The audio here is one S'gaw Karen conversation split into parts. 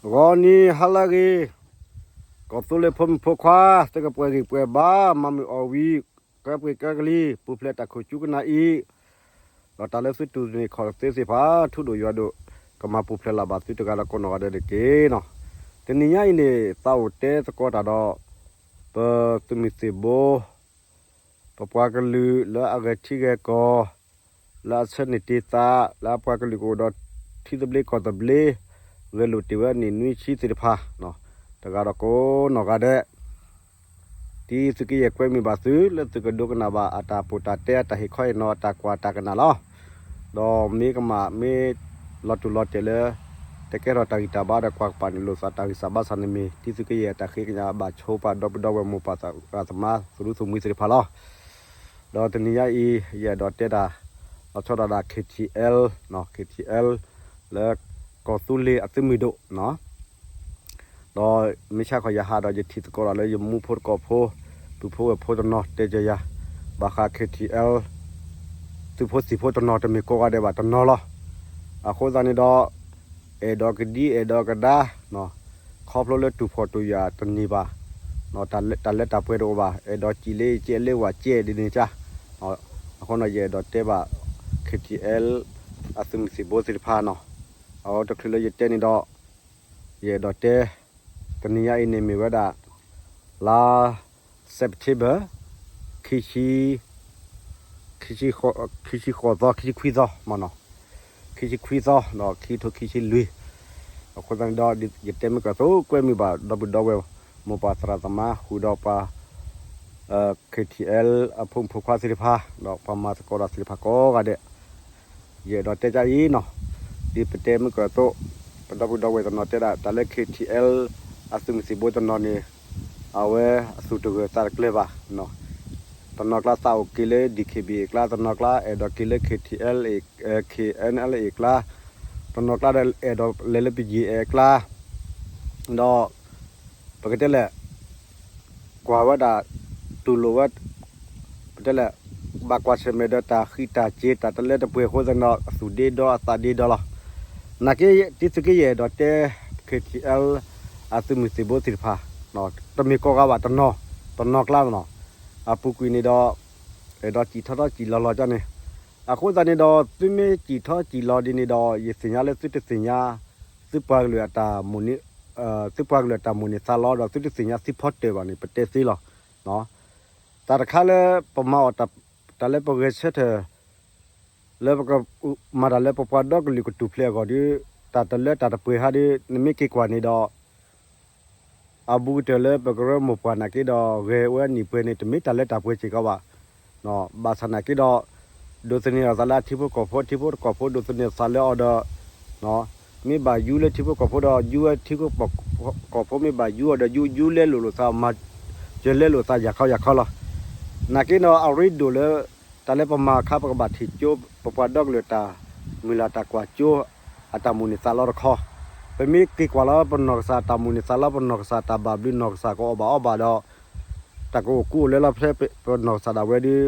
ဂီၤနံၤဟါလၢအဂ့ၤ, ကီၢ်သူလ့ၤဖိမုၣ်ဖိခွါ, သုကပှဲၤဂံၢ်ပှဲၤဘါ, မၤမုာ်အီၣ်ဝံၤ, ကဲပှ့ၤကဲကလံၤ, ပူၤဖျဲးတၢ်ခိၣ်ကၠူကနၣ်အံၤ, ဒီးတၢ်လၢသုတူၢ်သန့ၤခီၣ်သ့သ့ၣ်တဖၣ်, ထူဒိၣ်ယွၤဒိၣ်, ကမၤပူၤဖျဲးလၢ်ဘၣ်သုတဂၤဒီးကိးနီၢ်ဂၤဒဲးတက့ၢ်နီၤ. တနံၤညါအံၤန့ၣ် သးအိၣ်တဲသကိးတၢ်ဒီး ပသုးမုၢ်သံၣ်ဘိ ပပှၤကလုာ်လၢအဂဲၤထံဂဲၤကီၢ်, လၢအဆၢန့ၢ်တ့ၢ်သး, လၢအပှၤကလုာ်ကအိၣ်ဒီးထံသဘျ့ကီၢ်သဘျ့, ဂဲၤလိာ်တ့ၢ်ဝဲအနံၣ်နွံဆံသ့ၣ်တဖၣ်, တဂၤဒီးကိးနီၢ်ဂၤဒဲး, ဒ်သုးကယဲၢ်ကွဲမုာ်ဘၣ်သု လၢသုးကဒိကနၣ်ဘၣ်အတၢ်ပိာ်တၢ်တဲအတၢ်ဟ့ၣ်ခီဟ့ၣ်နီၤအတၢ်ကွၢ်တၢ်ကနၣ်လီၤ. ဒီးမ့ၢ်ကမၣ်မ့ၢ်လီၤတူာ်လီၤတဲာ်လၢ တကဲထီၣ်တၢ်ဂံၢ်တၢ်ဘါဒီးကွၢ်ကပၤန့ၣ်လိာ်သးတၢ်ဂံၢ်စၢ်ဘါစၢ်န့ၣ်မ့ၢ် ဒ်သုးကယဲၢ်တၢ်ဃ့ကညးဘၣ်ဆိပာ်ဒီပုၢ်ဒီဝဲၢ်မိၢ်ပၢ်သရၣ်သမါ သူၣ်ရူသမုၢ်သ့ၣ်တဖၣ်လီၤ. ဒီးတနံၤညါအံၤ ယအဲၣ်ဒိးတဲတၢ် လီၤဆီဒၣ်တၢ် K T L, K T L လၢကီၢ်သူလ့ၤအသုးမုၢ်ဒိၣ် ဒီးမ့ၢ်ဆါခီယဟးဒီးယထံၣ်သကိးဒီးလၢယမူဖိတကိးဖိ, ပုၢ်ဖိဝဲၢ်ဖိတနီၤတဲကၢၤယၤ, ဘၣ်ဃး K T L သုးဖိသံၣ်ဖိတနီၤတမ့ၢ်ကိးဂၤဒဲးဘၣ်တနီၤလီၤ. အဃိသတးန့ၣ်ဒီး အဲၣ်ဒိးကဒံအဲၣ်ဒိးကဒါ, ခီဖျိလၢတူၢ်ဖှီၣ်တူၢ်ယာ်တန့ၢ်ဘၣ်, တၢ်လၢတၢ်ပှဲၤတအိၣ်ဘၣ်, အဲၣ်ဒိးစံၣ်လၢယကဲလၢဝဲကဲဒ်န့ၣ်ကါ, အဃိန့ၣ် ယအဲၣ်ဒိးတဲဘၣ် K T L အသုးမုၢ်သံၣ်ဘိသ့ၣ်တဖၣ်နီၤ, အဝဲတချုးလၢယတဲန့ၣ်ဒီး ယအဲၣ်ဒိးတဲ, တနံၤညါအံၤန့ၣ်မ့ၢ်ဝဲဒၣ် လါ September ခံဆံ, ခံဆံဃိးသီ, ခံဆံခွံသီမနီၤ, ခံဆံခွံသီ ဒီးခံကထိခံဆံလွံၢ်, အဃိသတးန့ၣ်ဒီး ယတဲမ့ၢ်ကၢ်သိးကွဲမုာ်ဘၣ်ဒီပုၢ်ဒီဝဲၢ် မိၢ်ပၢ်သရၣ်သမါဃုာ်ဒီးပှၤ K T L အဖိမုၣ်ဖိခွါသ့ၣ်တဖၣ် ဒီးပှၤမၤသကိးတၢ်သ့ၣ်တဖၣ်ကိးဂၤဒဲး ယအဲၣ်ဒိးတဲကအံၤနီၤ, ဒ်ပတဲမ့ၢ်ကၢ်သိး, ပဒီပုၢ်ဒီဝဲၢ်တနီၤတဲဒၣ် တၢ်လၢ K T L အသုးမုၢ်သံၣ်ဘိတနီၤန့ၣ် အဝဲအသူၣ်တဂၢၢ်သးတကျၢၤဘၣ်, တနီၤကျါသးအိၣ်က့ၤလၢ D K B A အကျါ, တနီၤကျါအဲၣ်ဒိးက့ၤလၢ K T L, K N L A အကျါ, တနီၤကျါဒီးအဲၣ်ဒိးလဲၤလၢ P G I အကျါ, ဒီး ပကတဲလဲၣ် ကွၢ်ဝဲဒၣ် တူၢ်လိာ်ဝဲ ပတဲလဲၣ် ဘၣ်ကွၢ်ဆၢၣ်မဲာ်ဒီးတၢ်ဃံးတၢ်စ့ၤ တၢ်တလၢတပှဲၤအဃိသတးဒီး အသူၣ်ဒ့ဒီအသးဒ့ဒီလီၤ. နာ်က့ ဒ်သုးကယဲၢ်အဲၣ်ဒိးတဲ K T L အသုးမုၢ်သံၣ်ဘိသ့ၣ်တဖၣ် တမ့ၢ်ကိးဂၤဘၣ်တနီၤ, တနီၤကျါနီၤ, အပူၤကွံာ်န့ၣ်ဒီး အဲၣ်ဒိးစံၣ်ထီၣ်ထီၣ်စံၣ်လီၤလီၤကန့ၣ်, အဃိသတးန့ၣ်ဒီး သုမ့ၢ်စံၣ်ထီၣ်စံၣ်လီၤဒ်န့ၣ်ဒီး ယသ့ၣ်ညါလၢသုတသ့ၣ်ညါ သုပှၤကလုာ်အတၢ်မိၣ်န့ၢ် သုပှၤကလုာ်အတၢ်မိၣ်န့ၢ်သးလီဒီး သုတသ့ၣ်ညါသံဖီတၢၣ်ဘၣ်န့ၣ် ပတဲသ့လီၤ. တၢ်တခါလၢပမၤအီၤ တၢ်လၢပဂဲၤဆၢထၢၣ် လၢပကမၤတၢ်လၢပပှၤဒီကလုာ်ကထူၣ်ဖျဲးအဂီၢ်ဒီး တၢ်တလၢတၢ်တပှဲၤဟါဒီး နမ့ၢ်က့ၤကွၢ်န့ၣ်ဒီး အဘူးကတၢၢ်လၢပကရၢမိၢ်ပှၢ်နာ်က့ဒီး ဂဲၤဝဲနံၣ်ပှဲၤန့ၣ် တမ့ၢ်တၢ်လၢတၢ်ပှဲၤစ့ၢ်ကီးဘၣ်. ဘၣ်ဆၣ်နာ်က့ဒီး ဒိးသန့ၤအသးလၢအထံဖိကီၢ်ဖိ, ထံဖိကီၢ်ဖိဒိးသန့ၤအသးလၢအီၤဒီး မ့ၢ်ဘၣ်ယူလၢထံဖိကီၢ်ဖိဒီး ယူဝဲထံဖိကီၢ်ဖိ, မ့ၢ်ဘၣ်ယူအီၤဒီး ယူ ယူလဲလိာ်လိာ်သး, မၤစၢၤလဲလိာ်သးယၤခီယၤခီလီၤ. နာ်က့ဒီး အရ့ဒိၣ်လၢ တၢ်လၢပမၤအခါ ပကဘၣ်ထံၣ်ကၠိ ပပှၤဒီကလုာ်တၢ်မုၢ်လၢ်တၢ်ကွၢ်ကၠိ အတၢ်မိၣ်န့ၢ်သးလီတခီ, ပမ့ၢ်က့ၤကွၢ်လီၤ ပနီၢ်ကစၢ်တၢ်မိၣ်န့ၢ်သးလီ ပနီၢ်ကစၢ်တၢ်ဘၣ်ဘျုး နီၢ်ကစၢ်ကအီၣ်ဘၣ်အီဘၣ်ဒီး တၢ်ကအိၣ်ကူအိၣ်လၢလီၤဖဲပနီၢ်ကစၢ်ဒၣ်ဝဲဒီး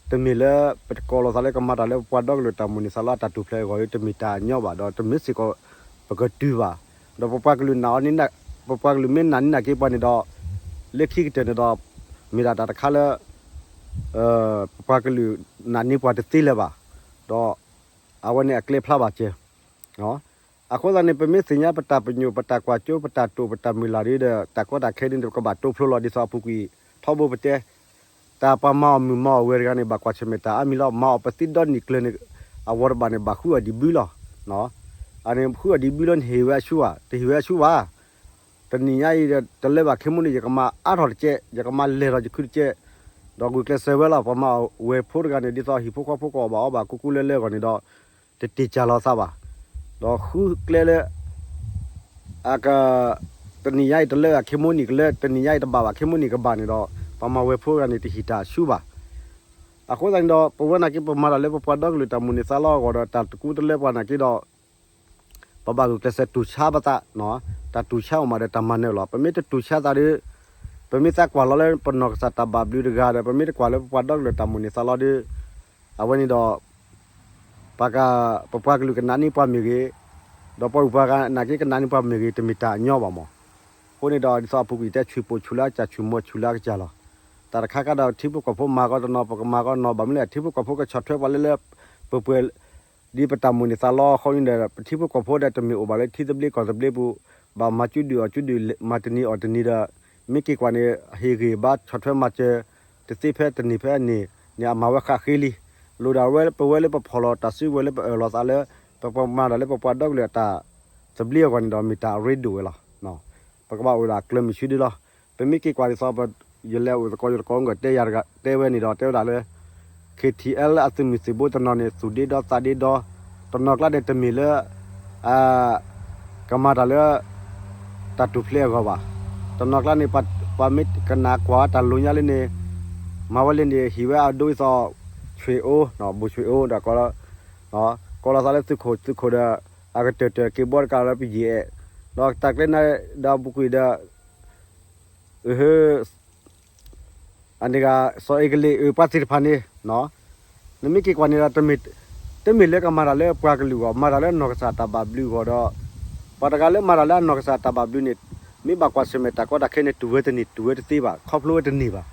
တမ့ၢ်လၢပတကိးလီၤသးလၢကမၤတၢ်လၢပပှၤဒီကလုာ်တၢ်မိၣ်န့ၢ်သးလီ အတၢ်ထူၣ်ဖျဲးအဂီၢ်ဒီး တမ့ၢ်တၢ်အညီဘၣ်ဒီး တမ့ၢ်စ့ၢ်ကီး ပကတုၤဘၣ်. ဒီးပပှၤကလုာ်နာ်အီၤန့ၣ် ပပှၤကလုာ်မ့ၢ်နာ်န့ၢ်နာ်က့ပှၤန့ၣ်ဒီး လၢခံကတၢၢ်န့ၣ်ဒီး မ့ၢ်ဒၣ်တၢ်တခါလၢ ပပှၤကလုာ်နာ်န့ၢ်ပှၤတသ့လၢၤဘၣ်. ဒီးအဝဲန့ၣ်အကျဲဖျါဘၣ်စၢၤ အဃိသတးန့ၣ် ပမ့ၢ်သ့ၣ်ညါပတၢ်ပညိၣ် ပတၢ်ကွၢ်ကၠိ ပတၢ်တိာ် ပတၢ်မုၢ်လၢ်ဒီး တၢ်ကီတၢ်ခဲဒ်န့ၣ် ပကဘၣ်တိဖျိလီၤ. ဒ်သိးအပူၤကွံာ်ထီဘိပတဲ တၢ်ပှၤမၤအီၣ်မုၢ်မၤအီၣ်ဝဲၢ်တဂၤန့ၣ် ဘၣ်ကွၢ်ဆၢၣ်မဲာ်တၢ်အါမံၤလီၤ. မၤအီၣ်ပသံဒီနံၣ်ကျၢၤန့ၣ် အဝဲတဘၣ်န့ၣ် ဘၣ်ဃုအီၤဒံးဘုလီၤ. အန့ၣ်ဃုအီၤဒံးဘုလီၤန့ၣ် ဟ့ၣ်ဝဲအဆူဘၣ်, တဟ့ၣ်ဝဲအဆူဘၣ်. တနံၤညါအံၤဒီး တလၢဘၣ်ခ့မိၣ်န့ၣ် ယကမၤအါထီၣ်တကဲး, ယကမၤလဲၢ်ထီၣ်ယခုတကဲး, ဒီးဂုာ်ကျဲးစၢးဝဲလီၤ. ပှၤမၤအီၣ်ဝဲၢ်ဖိတဂၤန့ၣ် ဒ်သိးဟံၣ်ဖိဃီဖိကအီၣ်ဘၣ်အီဘၣ် ကူကူလၢလၢအဂီၢ်န့ၣ်ဒီး တတ့ၢ်ကၢ်လီၤသးဘၣ်. ဒီးဃုကျဲလၢ အက တနံၤညါအံၤတလၢဘၣ်ခ့မိၣ်န့ၣ်ကလၢ, တနံၤညါအံၤတဘၣ်ဘၣ်ခ့မိၣ်န့ၣ်ကဘၣ်န့ၣ်ဒီး ပှၤမၤဝဲၢ်ဖိတဂၤန့ၣ် တဟ့ၣ်တၢ်ဆူဘၣ်. အဃိသတးန့ၣ်ဒီး ပဝဲနာ်က့ ပမၤတၢ်လၢပပှၤဒီကလုာ်တၢ်မိၣ်န့ၢ်သးလီအဂီၢ်ဒီး တၢ်တကူတလၢပှၤနာ်က့ဒီး ပဘၣ်ဂုာ်ကျဲးစၢးတူၢ်ဆါပသး, တၢ်တူၢ်ဆါအိၣ်မးဒီးတၢ်မၤနၢၤလီၤ. ပမ့ၢ်တတူၢ်ဆါသးဒီး ပမ့ၢ်သးကွၢ်လီၤလၢပနီၢ်ကစၢ်တၢ်ဘၣ်ဘျုးတဂၤဒီး ပမ့ၢ်တကွၢ်လၢပပှၤဒီကလုာ်တၢ်မိၣ်န့ၢ်သးလီဒီး အဝဲန့ၣ်ဒီး ပှၤက ပပှၤကလုာ်ကနာ်န့ၢ်ပှၤမ့ၢ်ဂ့ၤ, ဒီးပှၤဂုၤပှၤဂၤနာ်က့ကနးန့ၢ်ပှၤမ့ၢ်ဂ့ၤ တမ့ၢ်တၢ်အညီဘၣ်မး. အဃိန့ၣ်ဒီး ဒ်သိးအပူၤကွံာ်တဲ ဆူၣ်ပိာ်ဆူၣ်လၢအကစၢ် ဆူၣ်မိၢ်ဆူၣ်လၢအကစၢ်လီၤ. တၢ်တခါခါဒီး ထံဖိကီၢ်ဖိမၤကီတနီၤ ပကမၤကီတနီၤ ဘၣ်မနုၤလဲၣ် ထံဖိကီၢ်ဖိကဆီၣ်ထွဲပှၤလၢလၢပှဲၤပှဲၤ ဒ်ပတၢ်မိၣ်န့ၢ်သးလီအဃိန့ၣ်ဒီး ပထံဖိကီၢ်ဖိဒီးတမ့ၢ်အိၣ်ဘၣ်လၢထံသဘျ့ကီၢ်သဘျ့ပူၤ ဘၣ်မၤကၠူဒုၣ်အီၣ်ကၠူဒုၣ် မၤတနံၤအီၣ်တနံၤဒီး မ့ၢ်က့ၤကွၢ်န့ၣ် ဟ့ၣ်ဂံၢ်ဘါဆီၣ်ထွဲမၤစၢၤ တသ့ဖဲတန့ၢ်ဖဲအန့ၣ်န့ၣ် အမၤဝဲဃၣ်ဃ့လံ. လိၣ်ဒၣ်ဝဲပဝဲလၢပဖီၣ်လီၤတၢ်စုဝဲၤလၢပအၢၣ်လီၤသးလၢ ပပှၤမၤတၢ်လၢပပှၤဒီကလုာ်အတၢ်သဘျ့အဂီၢ်န့ၣ်ဒီး မ့ၢ်တၢ်အရ့ဒိၣ်ဝဲလီၤ. ပကဘၣ်အိၣ်ဒၣ်ကျၢၤမုၢ်ဆူဒုလီၤ. ပမ့ၢ်က့ၤကွၢ်ဒ်သိး ယလဲၤအိၣ်သကိးယသကိး မ့ၢ်တဲယၤတဂၤ တဲဝဲန့ၣ်ဒီး တဲဝဲဒၣ်လၢ ခ့ထံအဲလ် အသုးမုၢ်သံၣ်ဘိတနီၤန့ၣ် သူၣ်ဒ့ဒီသးဒ့ဒီ, တနီၤကျါန့ၣ် တမ့ၢ်လၢ ကမၤတၢ်လၢ တၢ်ထူၣ်ဖျဲးအဂီၢ်ဘၣ်. တနီၤကျါန့ၣ် ပှၤမ့ၢ်ကနၣ်ကွၢ်တၢ်လိၤညါလၢန့ၣ် မၤဝဲလၢန့ၣ် ဟံၣ်ဝဲအဒိဒ်သိး ဆွေအိၣ် ဘိၣ်ဆွေအိၣ်ဒီး ကိးလီၤသးလၢသုးခိၣ် သုးခိၣ်ဒီး အကတၢၢ်တၢၢ်က့ၤဘီတကးလၢပယံာ်အဲၣ်, ဒီးတၢ်ကျဲန့ၣ်ဒီးပူၤကွံာ်ဒီး အန့ၣ်ဂ့ၤ စီၤအ့ကလံး အပှၤသ့ၣ်တဖၣ်န့ၣ် နမ့ၢ်က့ၤကွၢ်န့ၣ်ဒီး တမ့ၢ်လၢကမၤတၢ်လၢပှၤကလုာ်အဂီၢ် မၤတၢ်လၢအနီၢ်ကစၢ်တၢ်ဘၣ်ဘျုးအဂီၢ်ဒီး ပှၤတဂၤလၢမၤတၢ်လၢအနီၢ်ကစၢ်တၢ်ဘၣ်ဘျုးန့ၣ် မ့ၢ်ဘၣ်ကွၢ်ဆၢၣ်မဲာ်တၢ်ကီတၢ်ခဲန့ၣ် တူၢ်ဝဲတန့ၢ် တူၢ်ဝဲတသ့ဘၣ် ခီဖျိဝဲတန့ၢ်ဘၣ်.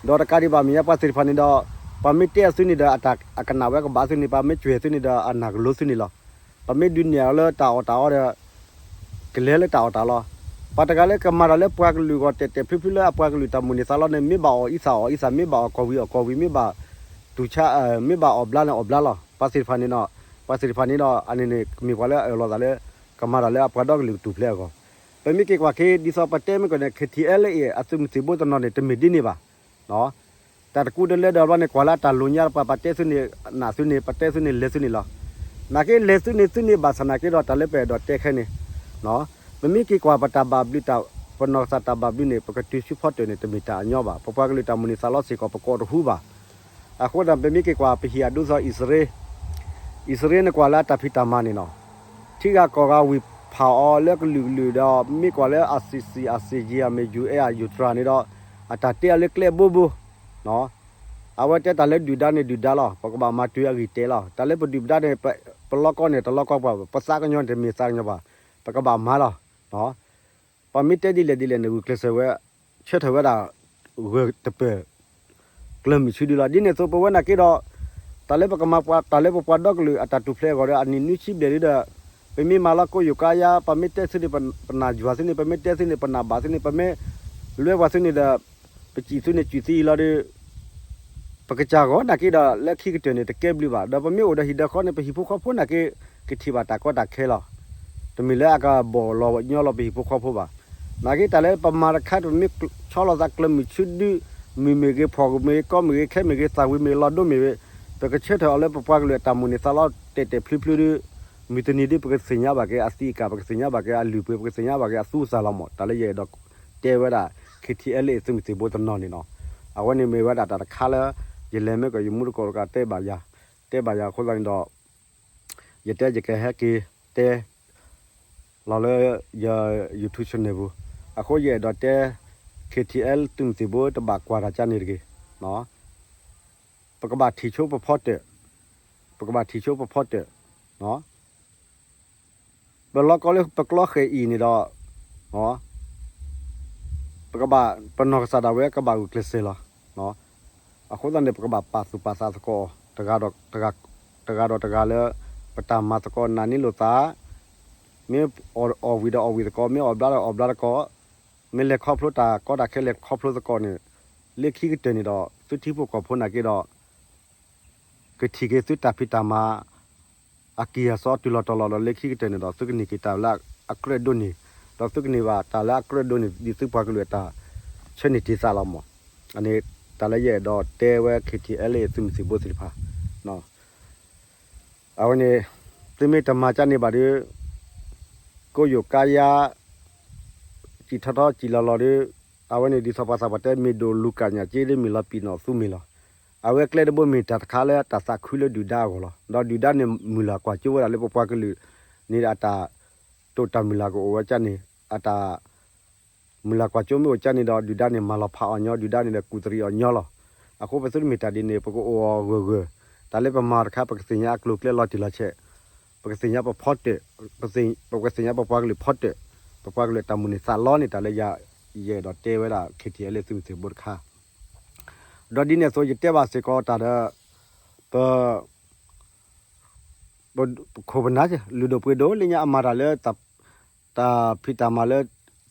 ဒီးတကးဒံးဘၣ်မ့ၢ်ညါ ပှၤသ့ၣ်တဖၣ်န့ၣ်ဒီး ပှၤမ့ၢ်တဲအီၤသုန့ၣ်ဒီး အတၢ်အကနၣ်ဝဲကဘၣ်သုန့ၣ် ပှၤမ့ၢ်ကွဲးသုန့ၣ်ဒီး အနၢ်ကလိသုန့ၣ်လီၤ. ပမ့ၢ်ဒုးနဲၣ်အီၤလၢတၢ်အီၣ်တၢ်အီဒီး ကလဲၤလၢတၢ်အီၣ်တၢ်လီၤ. ပှၤတဂၤလၢကမၤတၢ်လၢပှၤကလုာ်အဂီၢ် တဲာ်တဲာ်ဖျုဖျုလၢအပှၤကလုာ်တၢ်မိၣ်န့ၢ်သးလီန့ၣ် မ့ၢ်ဘၣ်အီၣ်အံသၣ်အီၣ်အံသၣ် မ့ၢ်ဘၣ်အီၣ်ကီၢ်ဝံၤအီၣ်ကီၢ်ဝံၤ မ့ၢ်ဘၣ်တူၢ်ဆါ မ့ၢ်ဘၣ်အီၣ်ဘျါန့ၣ်အီၣ်ဘျါလီၤ. ပှၤသ့ၣ်တဖၣ်န့ၣ်ဒီး ပှၤသ့ၣ်တဖၣ်န့ၣ်ဒီး အန့ၣ်န့ၣ် မ့ၢ်ပှၤလၢအအၢၣ်လီၤသးလၢ ကမၤတၢ်လၢအပှၤဒီကလုာ်ကထူၣ်ဖျဲးအဂီၢ်. ပမ့ၢ်က့ၤကွၢ်က့ၤ ဒ်သိးပတဲမ့ၢ်ကီၢ်န့ၣ် ခ့ထံအဲလ်အ့ၣ် အသုးမုၢ်သံၣ်ဘိတနီၤန့ၣ် တမ့ၢ်ဒ်န့ၣ်ဘၣ်. တၢ်တကူတလဲဒီးဘျီန့ၣ် ကွၢ်လၢအတၢ်လိၤညါပှၤ ပှၤတဲသုန့ၣ် နာ်သုန့ၣ် ပှၤတဲသုန့ၣ် လဲၤသုန့ၣ်လီၤ. နာ်က့လဲၤသုန့ၣ် သုန့ၣ်ဘၣ်ဆၣ်နာ်က့ဒီး တၢ်လၢပအဲၣ်ဒိးတဲခဲန့ၣ် ပမ့ၢ်က့ၤကွၢ်ပတၢ်ဘၣ်ဘျုးတၢ် ပနီၢ်ကစၢ်တၢ်ဘၣ်ဘျုးန့ၣ် ပကတုၤဆူဖီတၢၣ်န့ၣ် တမ့ၢ်တၢ်အညီဘၣ်. ပပှၤကလုာ်တၢ်မိၣ်န့ၢ်သးလီစ့ၢ်ကီး ပကိးတဟူဘၣ်. အဃိသတး ပမ့ၢ်က့ၤကွၢ် ပဟံၣ်အဒိသီ အံၣ်စရ့လး အံၣ်စရ့လးန့ၣ်ကွၢ်လၢအတၢ်ဖံးတၢ်မၤန့ၣ်လီၤ. ထံဂၤကီၢ်ဂၤဝံၤဖးအီၤလၢကလုာ်ကလုာ်ဒီး မ့ၢ်ကွၢ်လၢ ICC ICJ အမ့ၢ် UN အ ယူၤတြၤ န့ၣ်ဒီး အတၢ်တဲအီၤလၢကျဲဘိဘိ အဝဲတဲတၢ်လၢဒုၣ်ဒါန့ၣ်ဒုၣ်ဒါလီၤ. ပကဘၣ်မၤတုၤအဂံၢ်တဲာ်လီၤ. တၢ်လၢပဒုၣ်ပဒါန့ၣ် ပလီၢ်ကီၢ်န့ၣ် တလီၢ်ကီၢ်ပှၤ ပသးကညီၤန့ၣ် တမ့ၢ်သးကညီၤပှၤ ပကဘၣ်မၤလီၤ. ပှၤမ့ၢ်တဲဒ်လဲၣ်ဒ်လဲၣ်န့ၣ် ဂုာ်ကျဲးစၢးဝဲ ဆၢထၢၣ်ဝဲဒၣ် ဂၢၢ်တပၢၢ် ကျၢၤမုၢ်ဆူဒုလီၤ. ဒ်န့ၣ်အသိး ပဝဲနာ်က့ဒီး တၢ်လၢပကမၤပှၤ တၢ်လၢပပှၤဒီကလုာ်အတၢ်ထူၣ်ဖျဲးအဂီၢ်ဒီး အနံၣ်နွံဆံဘျဲၣ်ဒ်ဒီး ပမ့ၢ်မၤလီၤကိယိၤကါယါ ပမ့ၢ်တဲသုန့ၣ် ပနၢ်ယွၤသုန့ၣ် ပမ့ၢ်တဲသုန့ၣ် ပနၢ်ဘၣ်သုန့ၣ် ပမ့ၢ်လွဲပှၤသုန့ၣ်ဒီး ပစံၣ်သုန့ၣ် စံၣ်သံလီၤဒီး ပကစၢ်ဂီၢ်နာ်က့ဒီး လၢခံကတၢၢ်န့ၣ် တကဲဘျုးဘၣ်. ဒီးပမ့ၢ်အိၣ်ဒီးဟံၣ်ဒီးဃီန့ၣ် ပဟံၣ်ဖိဃီဖိနာ်က့ ကထံၣ်ဘၣ်တၢ်ကီတၢ်ခဲလီၤ. တမ့ၢ်လၢအကဘီၣ်လီၤညီလီၤပဟံၣ်ဖိဃီဖိဘၣ်. နာ်က့တၢ်လၢပမၤတခါ ပမ့ၢ်ဆီလီၤသးကျၢၤမုၢ်ဆူဒု မုၢ်မ့ၢ်ဂ့ၤ ဖှီၣ်မ့ၢ်ဂ့ၤ ကီမ့ၢ်ဂ့ၤ ခဲမ့ၢ်ဂ့ၤ သၣ်ဝံၤမ့ၢ်ဂ့ၤ လီၤဒိမ့ၢ်ဂ့ၤ ပကဆၢထၢၣ်အီၤလၢပပှၤကလုာ်အတၢ်မိၣ်န့ၢ်သးလီ တဲာ်တဲာ်ဖျုဖျုဒု မုၢ်တနံၤဒု ပကသ့ၣ်ညါဘၣ်က့ၤအသံးအကာ် ပကသ့ၣ်ညါဘၣ်က့ၤအလုၢ်အပှ့ၤ ပကသ့ၣ်ညါဘၣ်က့ၤအသူအသၣ်လီၤမး. တၢ်လၢယအဲၣ်ဒိးတဲဝဲဒၣ် ခ့ထံအဲလ်အ့ၣ် သုးမုၢ်သံၣ်ဘိတနီၤန့ၣ်လီၤ. အဝဲန့ၣ်မ့ၢ်ဝဲဒၣ်တၢ်တခါလၢ ယလဲၤမ့ၢ်ကီး ယမူတကိးတဂၤတဲဘၣ်ယၤ တဲဘၣ်ယၤအဃိသတးန့ၣ်ဒီး ယတဲယကဟဲက့ၤတဲ လီၤလၢယ YouTube channel ပူၤ, အဃိယအဲၣ်ဒိးတဲ ခ့ထံအဲလ် သုးမုၢ်သံၣ်ဘိတဘၣ်ကွၢ်တၢ်ကၢ်န့ၣ်တဂ့ၤ. ပကဘၣ်ထံၣ်ဆိပဖီတၢၣ်, ပကဘၣ်ထံၣ်ဆိပဖီတၢၣ်, ပလီၢ်ကီၢ်လၢပကျီဃဲၤအံၤန့ၣ်ဒီး ပကဘၣ် ပနီၢ်ကစၢ်ဒၣ်ဝဲကဘၣ်ဂုာ်ကျဲးစၢးလီၤ. အဃိသတးန့ၣ် ပကဘၣ်ပာ်သူၣ်ပာ်သးသကိး တဂၤဒီးတဂၤလၢ ပတၢ်မၤသကိးနာ်န့ၢ်လိာ်သး, မ့ၢ်အီၣ်ဝံၤဒီးအီၣ်ဝံၤသကိး, မ့ၢ်အီၣ်ဘျါဒီးအီၣ်ဘျါသကိး, မ့ၢ်လဲၤခီဖျိတၢ်ကီတၢ်ခဲလဲၤခီဖျိသကိးန့ၣ်, လၢခံကတၢၢ်န့ၣ်ဒီး သုထံဖိကီၢ်ဖိနာ်က့ဒီး ကထံၣ်က့ၤသုတၢ်ဖံးတၢ်မၤ အကံၢ်အစီတုၤလီၤတီၤလီၤဒီး လၢခံကတၢၢ်န့ၣ်ဒီး သုကန့ၢ်က့ၤတၢ်လၢအကြၢးဒိၣ်န့ၣ်, ဒီးသုကန့ၢ်ဘၣ်တၢ်လၢအကြၢးဒိၣ်န့ၣ် ဒ်သုပှၤကလုာ်အတၢ်ဆၢန့ၢ်တ့ၢ်သးလီၤမး. အန့ၣ် တၢ်လၢယအဲၣ်ဒိးတဲဝဲ ခ့ထံအဲလ်အ့ၣ် သုးမုၢ်သံၣ်ဘိသ့ၣ်တဖၣ် အဝဲန့ၣ် သုမ့ၢ်တမၤကၢ်န့ၢ်ဘၣ်ဒီး ကိယိၤကါယါ စံၣ်ထီၣ်ထီၣ်စံၣ်လီၤလီၤဒီး အဝဲန့ၣ်ဒ်သိးပှၤသးပှၢ်တဲ မ့ၢ်ဒိၣ်လူၤကၣ်ညၣ်က့ဒီး မ့ၢ်လီၤပံာ်နီၣ်သူမ့ၢ်လီၤ. အဝဲကျဲတဘိမ့ၢ်တၢ်တခါလၢတၢ်သးခုလၢဒုၣ်ဒါအဂီၢ်လီၤ. ဒီးဒုၣ်ဒါန့ၣ် မုၢ်လၢ်ကွၢ်စိဝဲဒၣ်လၢပပှၤကလုာ်န့ၣ် အတၢ်တိာ်တၢ်မုၢ်လၢ်ကအိၣ်ဝဲကၢ်န့ၣ် အတၢ် မုၢ်လၢ်ကွၢ်စိမ့ၢ်အိၣ်ကၢ်န့ၣ်ဒီး ဒုၣ်ဒါန့ၣ် မၤလီၤဖးအီၤညီ, ဒုၣ်ဒါန့ၣ်ဒီး ကူၣ်တရံးအီၤညီလီၤ. အဃိပသုတမ့ၢ်တၢ်ဒ်န့ၣ် ပကအိၣ်အီၤဂၢၢ်ဂၢၢ်, တၢ်လၢပမၤတခါ ပကသ့ၣ်ညါအကျိၤအကျဲလီၤတံၢ်လီၤဆဲး ပကသ့ၣ်ညါပဖီတၢၣ်, ပကသ့ၣ်ညါပပှၤကလုာ်ဖီတၢၣ်, ပပှၤကလုာ်တၢ်မုၢ်န့ၢ်သးလီန့ၣ် တၢ်လၢယ ယအဲၣ်ဒိးတဲဝဲဒၣ် ခ့ထံအဲလ့ သုးမုၢ်သံၣ်ဘိတခါ ဒီးဒ်န့ၣ်အသိး ယတဲဘၣ်စ့ၢ်ကီးတၢ်ဒီး ပ ပခိၣ်ပနၢ် လုၢ်ဒိၣ်ပှ့ၤဒိၣ်လၢညါအမၤတၢ်လၢ တၢ်ဖံးတၢ်မၤလၢ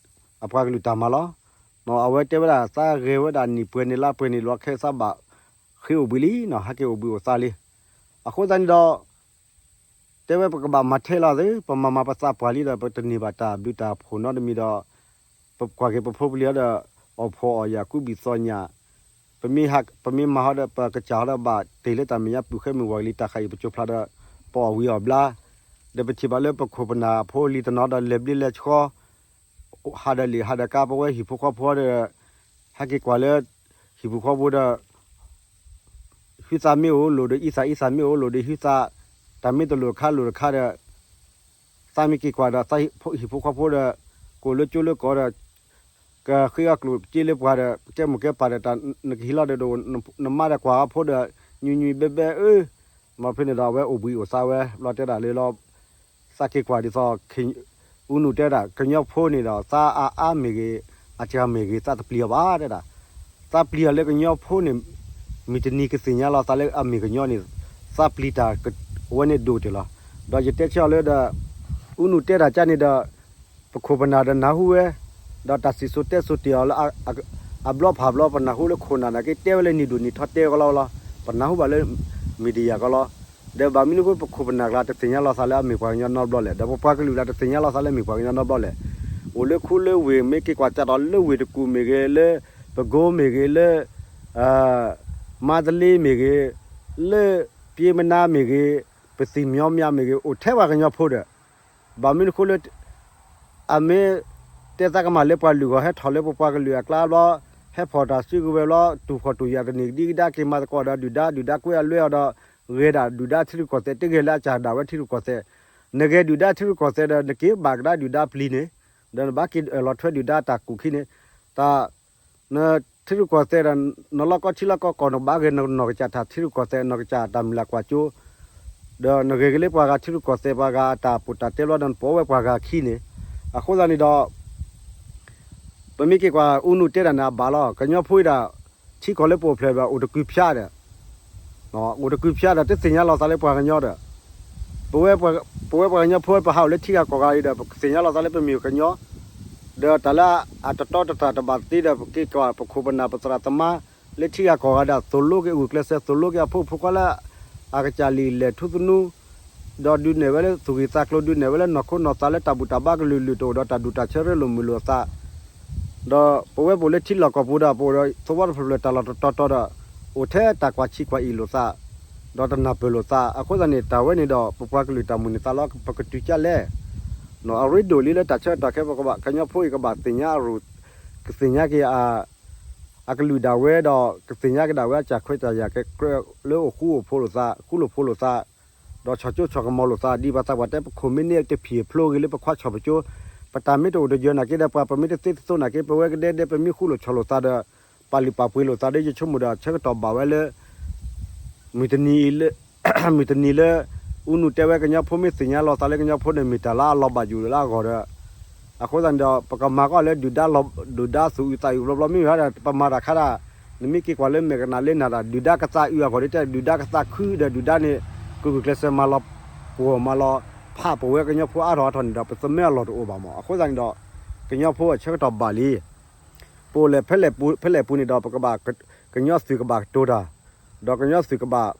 အပှၤကလုာ်တၢ်မၤလီၤ. အဝဲတဲဝဲဒၣ် သးဂဲၤဝဲဒၣ်နံၣ်ပှဲၤန့ၣ်လါပှဲၤန့ၣ်လီၤ ခဲသးဘၣ်ဃ့အိၣ်ဘှံးလံနီၤ ဟဲက့ၤအိၣ်ဘှံးအိၣ်သါလံ. အဃိသတးန့ၣ်ဒီး တဲဝဲပကဘၣ်မၤထဲလီၤသ့ ပမၤမၤပသးပှၢ်လံဒီး ပတန့ၢ်ဘၣ်တၢ်ဘျုးတၢ်ဖှိၣ်နီတမံၤဒီး ပကွၢ်က့ၤပဖိပလံၤဒီး အီၣ်ဖှီၣ်အီၣ်ယာ်ကူဘံၣ်သီညၣ် ပမ့ၢ်ဟး ပမ့ၢ်မၤဟီဒီး ပကစၢ်ဟီဒီးဘၣ်တ့ၢ်လၢတၢ်မဲာ်ညါပုၢ်ဃဲမုၢ်ဝၤကလံၤတၢ်ဃာ်အံၤ ပကၠိဖျါဒီး ပအီၣ်ဝံၤအီၣ်ဘျါ ဒီးပထံၣ်ဘၣ်လၢပခိၣ်ပနၢ်အဖိလံၤတနီၤဒီး လဲၤဘျ့လဲၤဆှီ ဟးဒီးလံာ်ဟးဒီးကါ ပဝဲဟံၣ်ဖိဃီဖိဒီး ဟဲက့ၤကွၢ်လၢ ဟံၣ်ဖိဃီဖိဒီး ဟုသးမ့ၢ်အိၣ်လိၣ်ဒီးအံသၣ် အံသၣ်မ့ၢ်အိၣ်လိၣ်ဒီးဟုသး တၢ်မ့ၢ်တလိၣ်တခါလိၣ်တခါဒီး သးမ့ၢ်က့ၤကွၢ်ဒီး ဟံၣ်ဖိဃီဖိဒီး ကအိၣ်လၢကၠိလၢကီၢ်ဒီး ကဃ့အီၣ်ကျိၣ်စ့လၢပှၤဒီး ကဲမိၢ်ကဲပၢ်ဒီး နကဟ့ၣ်လီၤဒီး နမါဒီးကွၢ်အီၤဖိဒီး ညွံညွံဘဲဘဲအၢ မ့ၢ်ဖဲန့ၣ်ဒီး အဝဲအိၣ်ဘှံးအိၣ်သါဝဲ ဘျီတဲဒၣ်လၢလီၤ သးက့ၤကွၢ်ဒ်သိး အူနူၢ်တဲဒၣ် ကညီဖိန့ၣ်ဒီး သးအါအါမ့ၢ်ဂ့ၤ အစှၤမ့ၢ်ဂ့ၤ သးတပျံၤအီၤဘၣ်တဲဒၣ် သးပျံၤအီၤလၢကညီဖိန့ၣ် မုၢ်တနံၤကသ့ၣ်ညါလီၤသးလၢအမ့ၢ်ကညီန့ၣ် သးပျံၤတၢ်အဝဲန့ၣ်ဒိၣ်တ့ၢ်လီၤ. ဒီးယတဲဆၢအီၤလၢဒီး အူနူၢ်တဲတၢ်ကါန့ၣ်ဒီး ပခိၣ်ပနၢ်ဒီးနၢ်ဟူဝဲ ဒီးတၢ်စံၣ်စိၤတဲစိၤတ့ၢ်အီၤလၢ အဘျီဖးဘျီ ပနၢ်ဟူလၢခိၣ်နၢ်နာ်က့ တဲဝဲလၢနံၣ်ဒိၣ်နံၣ်ထီတဲဝဲကလီလီၤ. ပနၢ်ဟူဘၣ်လၢ media ကလီ ဒီးဘၣ်မနုၤအဃိ ပခိၣ်ပနၢ်ကျါတသ့ၣ်ညါလီၤသးလၢအမ့ၢ်ပှၤကညီနီတဘျီလဲၣ်, ဒီးပပှၤကလုာ်ကျါတသ့ၣ်ညါလီၤသးလၢအမ့ၢ်ပှၤကညီနီတဘျီလဲၣ်. အိၣ်လၢခူလၢဝ့ၢ် မ့ၢ်က့ၤကွၢ်ကးဒီးလၢဝ့ၢ်တကူၣ်မ့ၢ်ဂ့ၤ, လၢပကိမ့ၢ်ဂ့ၤ, လၢ မါတလ့မ့ၢ်ဂ့ၤ, လၢပျ့မနါမ့ၢ်ဂ့ၤ, ပသံၣ်မညီမညီမ့ၢ်ဂ့ၤ အိၣ်ထဲပှၤကညီဖိဒီး ဘၣ်မနုၤအဃိလၢ အမ့ၢ်တဲသးကမၣ်လၢပှၤလုၢ်ဂီၢ်ဟဲထီၣ်လၢပပှၤကလုာ်အကျါဘျီ, ဟဲဖီၣ်တၢ်စုကဝဲၤဘျီ, တူၢ်ဖှီၣ်တူၢ်ယာ်တန့ၢ်ကဒံကဒါ က့ၤမၤသကိးဒီးဒုၣ်ဒါ, ဒုၣ်ဒါကွဲအလွဲအီၤဒီး ဂဲၤဒၣ်ဒုၣ်ဒါထံရူၢ်ကီၢ်သဲး, တဂဲၤလၢအစၢ်ဒၣ်ဝဲထံရူၢ်ကီၢ်သဲး, နဂဲၤဒုၣ်ဒါထံရူၢ်ကီၢ်သဲးဒီး နက့ၤဘၣ်ကဒါဒုၣ်ဒါပျံၤန့ၣ်, ဒီးနဘၣ်က့ၤအၢၣ်လီၤထွဲဒုၣ်ဒါတၢ်ကူၣ်ခံန့ၣ်, တၢ် နထံရူၢ်ကီၢ်သဲးဒီး နလီၢ်ကီၢ်ထံလီၢ်ကီၢ်ကီၢ် နကဘၣ်ဂဲၤနီၢ်ကစၢ်တၢ်ထံရူၢ်ကီၢ်သဲး နီၢ်ကစၢ်တၢ်မုၢ်လၢ်ကွၢ်စိ, ဒီးနဂဲၤက့ၤလၢပှၤဂၤထံရူၢ်ကီၢ်သဲး ပှၤဂၤအတၢ်ပီးတၢ်တဲဘျီဒီး နပိာ်ဝဲပှၤဂၤခံန့ၣ်, အဃိသတးန့ၣ်ဒီး ပမ့ၢ်က့ၤကွၢ်အူနူၢ်တဲတၢ်န့ၣ် အဘၣ်လီၤ. ကညီဖိအံၤဒၣ် ထံကီၢ်လၢပအိၣ်ဖျဲၣ်ဘၣ် အိၣ်တကုၤဖၠါဒီး အိၣ်တကုၤဖၠါဒီး တသ့ၣ်ညါလီၤသးလၢပှၤကညီဒီး ပဝဲပှၤကညီဖိ ပဟးအိၣ်လၢထံဂၤကီၢ်ဂၤအံၤဒီး ပကသ့ၣ်ညါလီၤသးလၢပမ့ၢ်ကညီ, ဒီးတၢ်လၢအတတီတတြၢ်တဘၣ်သ့ဒီး ပက့ၤကွၢ်ပခိၣ်ပနၢ်ပသရၣ်သမါ လၢထံဂၤကီၢ်ဂၤဒၣ် သိၣ်လိက့ၤအဂုာ်ကျဲးစၢး သိၣ်လိက့ၤအဖိမုၣ်ဖိခွါလၢ အကစၢ်လံာ်လဲၢ်ထူသနူ ဒီးဒုးနဲၣ်ဝဲလၢသူၣ်ဂံၢ်သးကျိၤ ဒုးနဲၣ်ဝဲလၢနီၢ်ခိနီၢ်သးလၢတၢ်ဘူၣ်တၢ်ဘါကလုာ်လုာ် တအိၣ်ဒီးတၢ်ဒူၣ်တၢ်ဆၢရ့လိာ်မုာ်လိာ်သး ဒီးပဝဲပအိၣ်လၢထံလီၢ်ကီၢ်ပူၤဒီး ပအိၣ်ဒီးသဝီတဖျၢၣ်ဖျၢၣ်တၢ်လီၢ်တတီၤတီၤဒီး အိၣ်ထဲတၢ်ကွၢ်ဆံးကွၢ်အံၣ်လိာ်သး ဒီးတနၢ်ပၢၢ်လိာ်သး အဃိသတးန့ၣ် တၢ်ဝဲန့ၣ်ဒီး ပပှၤကလုာ်တၢ်မုၢ်န့ၢ်သးလီ ပကတုၤကၢ်လဲၣ် အရ့ဒိၣ်လံလၢတၢ်ဆၢကတီၢ်ခဲအံၤ ပကဘၣ် ကညီဖိအံၤ ကဘၣ်သ့ၣ်ညါအရူၢ် ကသ့ၣ်ညါက့ၤ အကလုာ်ဒၣ်ဝဲဒီး ကသ့ၣ်ညါက့ၤဒၣ်ဝဲအစၢ်ခွဲးတၢ်ယာ်ကဲ လၢအိၣ်ဃူအိၣ်ဖိးလိာ်သး ဃူလိာ်ဖိးလိာ်သး ဒီးဆီၣ်ကၠိဆီၣ်ကမီၤလိာ်သး ဒ်ပှၤသးပှၢ်တဲ ပခိၣ်မ့ၢ်န့ၢ်တဖျၢၣ်ဖျိဂ့ၤလၢပခွါဆီၣ်ပကၠိ ပတၢ်မ့ၢ်တအိၣ်တယၢၤနာ်က့ဒီး ပှၤပမ့ၢ်တသ့တသိးနာ်က့ ပဝဲကဒဲဒဲ ပမ့ၢ်ဃူလိာ်ဆီၣ်လိာ်သးဒီး ပာ်လုၢ်ပာ်ပှ့ၤလိာ်သးဒီး ယဆိကမိၣ်ဒီး ဆၢကတီၢ်ဘၣ်ဝဲလၢ မုၢ်တနံၤလၢ မုၢ်တနံၤလၢ အူနူၢ်တဲဝဲ ကညီဖိမ့ၢ်သ့ၣ်ညါလီၤသးလၢကညီဖိန့ၣ် မ့ၢ်တၢ်လၢအလီၤဘၣ်ယိၣ်လၢအဂီၢ်ဒီး အဃိသတးန့ၣ်ဒီး ပကမၤကွၢ်လၢ ဒုၣ်ဒါသူၣ်အုးသးအုးဘျီဘျီ မ့ၢ်ဝဲဒၣ် ပမၤတၢ်ခါဒၣ် နမ့ၢ်က့ၤကွၢ်လၢမဲာ်ကနၣ်လၢနၢ်ဒၣ် ဒုၣ်ဒါကသးအုးအဂီၢ်ဒ်တဲ ဒုၣ်ဒါကသးခုဒီး ဒုၣ်ဒါန့ၣ် ကဂုာ်ကျဲးစၢးမၤလီၤပှီၢ်မၤလီၤဖးပဝဲကညီဖိအါထီၣ်အါထီၣ်န့ၣ်ဒီး ပသမၢအလီၢ်တအိၣ်ဘၣ်မး. အဃိသတးန့ၣ်ဒီး ကညီဖိအဆၢကတီၢ်ဘၣ်လံ ပအိၣ်လဲၣ်ဖဲလဲၣ်ပူၤန့ၣ်ဒီး ပကဘၣ် ကညီသုးကဘၣ်ကတိၤတၢ် ဒီးကညီသုးကဘၣ်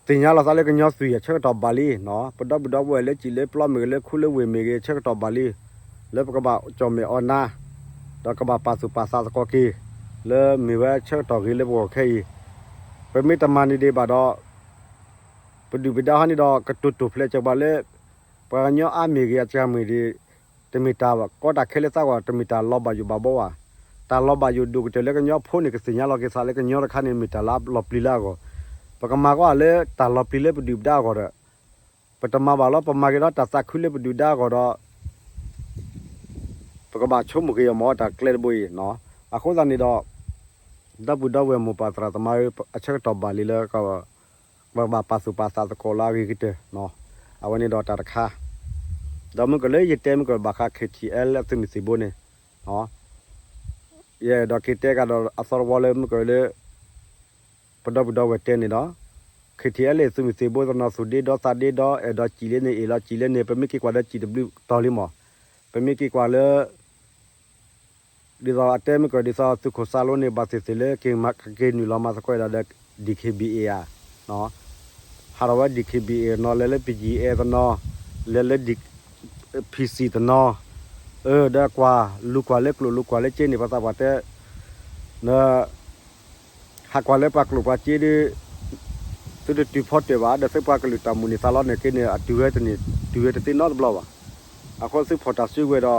သ့ၣ်ညါလီၤသးလၢကညီသုးအံၤ အဆၢကတီၢ်ဘၣ်လံနီၤ. ပဒီပုၢ်ဒီဝဲၢ်လၢစံၣ်လၢပျီမ့ၢ်ဂ့ၤ လၢခူလၢဝ့ၢ်မ့ၢ်ဂ့ၤ အဆၢကတီၢ်ဘၣ်လံ လၢပကဘၣ်ကၠီၣ်မဲာ်အီၣ်နါ ဒီးကဘၣ်ပာ်သူၣ်ပာ်သးသကိးက့ၤ လၢမ့ၢ်ဝဲဆၢကတီၢ်ဂ့ၤလၢပဂီၢ်ခဲအံၤ ပမ့ၢ်တမၤန့ၣ်ဒံးဘၣ်ဒီး ပဒုၣ်ပဒါဟီန့ၣ်ဒီး ကတိၤတိၤဖျဲးစၢၤပှၤလၢ ပှၤကညီအါမ့ၢ်ဂ့ၤ အစှၤမ့ၢ်ဂ့ၤ တမ့ၢ်တၢ်ကီတၢ်ခဲလၢသးဂီၢ် တမ့ၢ်တၢ်လီၤဘၣ်ယိၣ်ဘၣ်ဘီဘၣ်. တၢ်လီၤဘၣ်ယိၣ်ဒိၣ်ကတၢၢ်လၢကညီဖိန့ၣ် ကသ့ၣ်ညါလီၤက့ၤသးလၢကညီတခါန့ၣ် မ့ၢ်တၢ်လၢလီၤပျံၤလၢအဂီၢ်. ပကမၤကွၢ်လၢတၢ်လီၤပျံၤလၢပဒုၣ်ပဒါအဂီၢ်ဒီး ပတမၤဘၣ်လီၤ. ပမၤက့ၤဒီးတၢ်သးခုလၢပဒုၣ်ဒါအဂီၢ်ဒီး ပကဘၣ်ဆိကမိၣ်က့ၤအီၤမ့ၢ်တၢ်ကျဲတဘိအံၤနီၤ. အဃိသတးန့ၣ်ဒီး ဒီပုၢ်ဒီဝဲၢ်မိၢ်ပၢ်သရၣ်သမါဧၢ, အဆၢကတီၢ်ဘၣ်လံလၢ ပဘၣ်ပာ်သူၣ်ပာ်သးသကိးလၢအဂ့ၤကတၢၢ်, အဝဲန့ၣ်ဒီးတၢ်တခါ, ဒီးမုၢ်ကလၢယတဲမုၢ်ကဘၣ်ဃး K T L အသုးမုၢ်သံၣ်ဘိန့ၣ်, ယအဲၣ်ဒိးက့ၤတဲကဒီးအသီတဝီလၢမုၢ်ကလၢ ပဒီပုၢ်ဒီဝဲၢ်တဲန့ၣ်ဒီး K T L သုးမုၢ်သံၣ်ဘိတနီၤသူၣ်ဒ့ဒီသးဒ့ဒီ အဲၣ်ဒိးစံၣ်လၢန့ၣ်အ့ၣ်လီၤ စံၣ်လၢန့ၣ် ပမ့ၢ်က့ၤကွၢ်ဒီးစံၣ်တဘျုးတီၤလံမး, ပမ့ၢ်က့ၤကွၢ်လၢ ဒ်သိးအတဲမုၢ်ကီၢ် ဒ်သိးသုးခိၣ်စၢ်လိန့ၣ် ဘၣ်သ့ၣ်သ့ၣ်လၢကက့ၤနုာ်လီၤမၤသကိးဝဲဒၣ်ဒီး D K B A ဧါ, ဟးထီၣ်ဝဲ D K B A တနီၤ လဲၤလၢ P G I တနီၤ လဲၤလၢ P C တနီၤ, အၢ ဒီးကွၢ်လူၤကွၢ်လၢကျိၣ်လူၤကွၢ်လၢစ့န့ၣ် ပှၤသးပှၢ်တဲ န ဟးကွၢ်လၢပှၤကျိၣ်ပှၤစ့ဒီး သုတတုၤဖီတၢၣ်ဘၣ် ဒီးသုပှၤကလုာ်တၢ်မိၣ်န့ၢ်သးလီန့ၣ်က့န့ၣ် အတုၤဝဲတန့ၢ် တုၤဝဲတသ့နီတဘျီဘၣ်. အဃိသုဖီၣ်တၢ်စုကဝဲၤ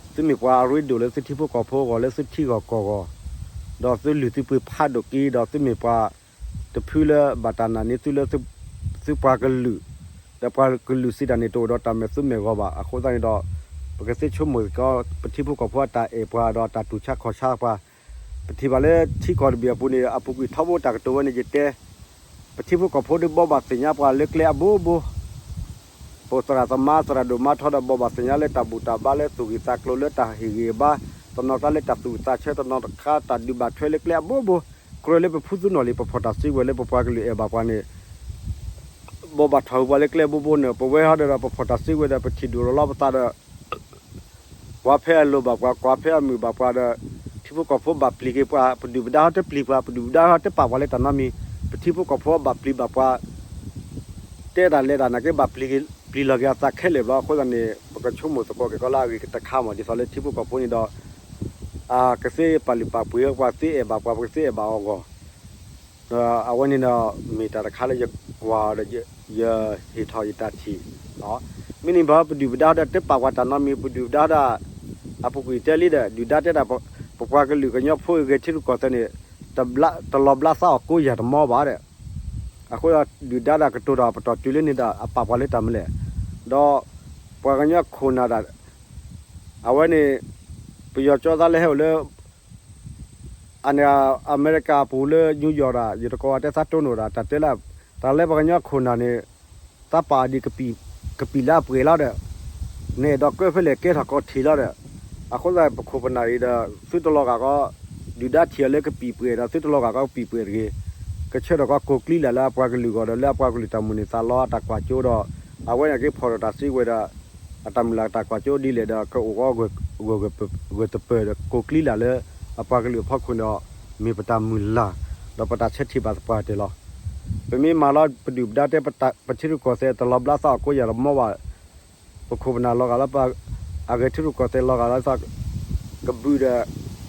ဒီး သုမ့ၢ်ပှၤအရ့ဒိၣ်လၢသုထံဖိကီၢ်ဖိအဂီၢ် လၢသုထံဂီၢ်ကီၢ်ဂီၢ်, ဒီးသုလုၢ်သုပှ့ၤဖးဒိၣ်က့ ဒီးသုမ့ၢ်ပှၤတဖုလၢဘၣ်တၢ်နာ်န့ၢ်သုလၢ သုပှၤကလုာ်, ဒီးပှၤကလုာ်စံးတၢ်န့ၣ် တအိၣ်ဒီးတၢ်မဲာ်သူမဲာ်ဂီၤဘၣ်. အဃိသတးန့ၣ်ဒီး ပကသ့ဆိကမိၣ်သကိး ပထံဖိကီၢ်ဖိအတၢ်အဲၣ်ပှၤဒီးတၢ်တူၢ်ဆါခီၣ်ဆါပှၤ, ပထံၣ်ဘၣ်လၢထံကီၢ်တဘ့ၣ်အပူၤန့ၣ် အပူၤကွံာ်ထီဘိတၢ်ကတိၤဝဲန့ၣ် ယတဲ ပထံဖိကီၢ်ဖိဒီးဘိးဘၣ်သ့ၣ်ညါပှၤလၢကျဲအဘိဘိ ပသရၣ်သမါသရၣ်ဒိၣ်မါထီဒီးဘိးဘၣ်သ့ၣ်ညါလၢတၢ်ဘူၣ်တၢ်ဘါလၢသူၣ်ဂ့ၢ်သးကျိၤလၢတၢ်ဟ့ၣ်ဂံၢ်ဟ့ၣ်ဘါ, တနီၤကျါလၢတၢ်သူၣ်ဝံၣ်သးဆၢ တနီၤတခါတၢ်ဒုးဘၣ်ထွဲလၢကျဲအဘိဘိ, ကြၢးလၢပဖုသူနီၣ်လံ ပဖီၣ်တၢ်စုကဝဲၤလၢပပှၤကလုာ်အဲၣ်ဘၣ်ပှၤန့ၣ် ဘိးဘၣ်ထီၣ်ဝဲပှၤလၢကျဲအဘိဘိန့ၣ် ပဝဲဟီဒီးပဖီၣ်တၢ်စုကဝဲၤဒီး ပထံၣ်ဒိၣ်လီၤလီၤပသးဒီး ကွၢ်ဖဲအလိၣ်ဘၣ်ပှၤ ကွၢ်ဖဲအမုာ်ဘၣ်ပှၤဒီး ထံဖိကီၢ်ဖိဘၣ်ပျံၤက့ၤပှၤ ပဒုၣ်ပဒါဟီတပျံၤပှၤ ပဒုၣ်ပဒါဟီတပာ်ပှၤလၢတၢ်နီတမံၤ ပထံဖိကီၢ်ဖိဘၣ်ပျံၤဘၣ်ပှၤ တဲတၢ်လဲၤတၢ်နာ်က့ ဘၣ်ပျံၤလီၤက့ၤအသးခဲလၢာ်ဘျီ အဃိသတးန့ၣ် ပကဆိကမိၣ်သကိးက့ၤကီလၢအဂ့ၤတခါမး ဒ်သိးလၢထံဖိကီၢ်ဖိန့ၣ်ဒီး ကသ့ပာ်လုၢ်ပာ်ပှ့ၤပှၤ သ့အဲၣ်ဘၣ်ပှၤ ပကသ့အဲၣ်ဘၣ်အီၤအဂီၢ် အဝဲန့ၣ်ဒီး မ့ၢ်တၢ်တခါလၢယကွၢ်အီၤဒီး ယဟ့ၣ်ထီၣ်ယတၢ်ထံၣ် မ့ၢ်န့ၣ်ဘၣ် ပဒုၣ်ပဒါဒီးတပာ်ပှၤတၢ်နီတမံၤ ပဒုၣ်ပဒါဒီး အပူၤကွံာ်တဲလံဒီး ဒုၣ်ဒါတဲဒၣ် ပပှၤကလုာ်ကညီဖိအဂဲၤထံရူၢ်ကီၢ်သဲးန့ၣ် တလီၤဘျးသးအီၤကိးယၤတမီဘၣ်ဒီး အဃိဒီးဒုၣ်ဒါဒီးကတိၤတၢ်ပတီၢ်တုၤလၢန့ၣ်ဒီး အပာ်ပှၤလၢတၢ်မနုၤလဲၣ် ဒီးပှၤကညီခိၣ်နၢ်ဒၣ် အဝဲန့ၣ် ပယီၤကၠီသးလၢဟဲအိၣ်လၢ အန့ၣ် အမဲရကၤအပူၤလၢ New York ဒၣ် ယတကိးဂၤတဲသးတိၢ်နီၣ်ဒၣ် တၢ်တဲလၢ တၢ်လၢပှၤကညီခိၣ်နၢ်န့ၣ် သးပာ်အီၤဒ် ကပံာ်လၢအပှဲၤလီၤဒီး နအဲၣ်ဒိးကၢၢ်ဖဲလဲၣ်ကဲထီၣ်ကီၢ်ထံးလီၤဒီး အဃိသတးပခိၣ်ပနၢ်အံၤဒီး သုတလီၤဂာ်ကီး ဒုၣ်ဒါထံၣ်အီၤလၢကပံာ်ပှဲၤဒီး သုတလီၤဂာ်ကီးကပံာ်ပှဲၤတဂ့ၤ ကဆၢထၢၣ်ကီးကိးကျံလၢ်လၢအပှၤကလုာ်အဂီၢ်ဒီး လၢအပှၤကလုာ်တၢ်မိၣ်န့ၢ်သးလီအတၢ်ကွၢ်ကၠိဒီး အဝဲန့ၣ်က့ဖီၣ်ထီၣ်တၢ်စုကဝဲၤဒီး အတၢ်မုၢ်လၢ်တၢ်ကွၢ်ကၠိဒ်လဲၣ်ဒီး ကအိၣ်ဂၢၢ်ဂၢၢ်တပၢၢ်ဒီး ကိးကျံလၢ်လၢ အပှၤကလုာ်အဖီခိၣ်န့ၣ်ဒီး မ့ၢ်ပတၢ်မုၢ်လၢ် ဒီးပတၢ်ဆၢထံၣ်ဘၣ်သပှၢ်တၢၢ်လီၤ. ပမ့ၢ်မၤလီၤ ပဒုၣ်ပဒါတဲ ပထံရူၢ်ကီၢ်သဲးတလီၤဘျးသးအီၤကိးယၤတမီဘၣ် ပခိၣ်ပနၢ်လီၤဂာ်လၢ အဂဲၤထံရူၢ်ကီၢ်သဲးလီၤဂာ်လၢသး ကဘုးဒီး သး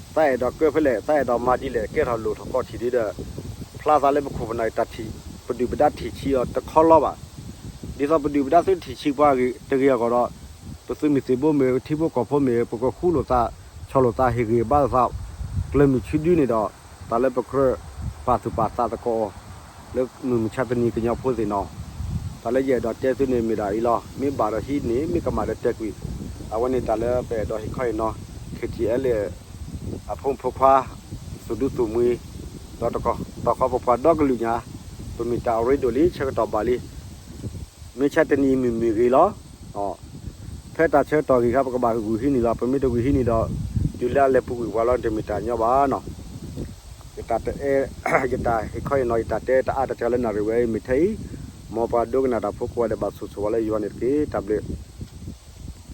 အဲၣ်ဒိးကၢၢ်ဖဲလဲၣ် သးအဲၣ်ဒိးမၤဒ်လဲၣ် ကဲထီၣ်လိၣ်ထီၣ်ကီၢ်ထံးဒ်ဒီး ဖျါသးလၢပခိၣ်ပနၢ်တၢ်ထံၣ် ပဒုၣ်ပဒါထံၣ်ဆံးအီၤတခီလီၤဘၣ်. ဒ်သိးပဒုၣ်ပဒါသုထံၣ်ဆံးပှၤတဂ့ၤအဂီၢ်ဒီး ပသုးမုၢ်သံၣ်ဘိမ့ၢ် ထံဖိကီၢ်ဖိမ့ၢ် ပကဃူလိာ်သး ဆီၣ်လိာ်သး ဟ့ၣ်ဂံၢ်ဘါလိာ်သး ကျၢၤမုၢ်ဆူဒုန့ၣ်ဒီး တၢ်လၢပကြၢးပာ်သူၣ်ပာ်သးသကိးအီၤ လၢမုၢ်မဆါတနံၤကညီဖိသ့ၣ်နီၤ တၢ်လၢယအဲၣ်ဒိးတဲသုန့ၣ်မ့ၢ်ဒၣ်အံၤလီၤ. မ့ၢ်ဘၣ်ဒီးဟံးန့ၢ် မ့ၢ်ကမၣ်ဒီးတဲကွံာ် အဝဲန့ၣ်တၢ်လၢပအဲၣ်ဒိးဟ့ၣ်ခီဟ့ၣ်နီၤ K T L အဖိမုၣ်ဖိခွါ သူၣ်ဒူသူၣ်မှံ ဒီးတကီၢ်တီၢ်ဃီပပှၤဒီကလုာ်ညါ ပမ့ၢ်တၢ်အရ့ဒိၣ်လံ ဆၢကတီၢ်ဘၣ်လံ မ့ၢ်ဆါတနံၤမုၢ်မုၢ်ဂ့ၤလီၤ. ဖဲတၢ်ဆၢကတီၢ်ဂ့ၤခါ ပကဘၣ်ဂုာ်ဟံးန့ၢ်လီၤ. ပမ့ၢ်တဂုာ်ဟံးန့ၢ်ဒီး တုၤလၢအလဲၤပူၤကွံာ်ပှၤလီၤ တမ့ၢ်တၢ်ညီဘၣ်နီၤ. ယတၢ်တအဲၣ် ယတၢ်ဟ့ၣ်ခီဟ့ၣ်နီၤ ယတၢ်တဲတအါတစှၤလၢနၣ်ရံၣ်ဝဲအံၤ မ့ၢ်ထဲအံၤ မ်ပှၤဒိကနၣ်တၢ်ဖိကိးဂၤဒဲး ဘၣ်ဆိၣ်ဂ့ၤဝဲလၢယွၤန့ၣ်တက့ၢ်. တၢ်ဘျုး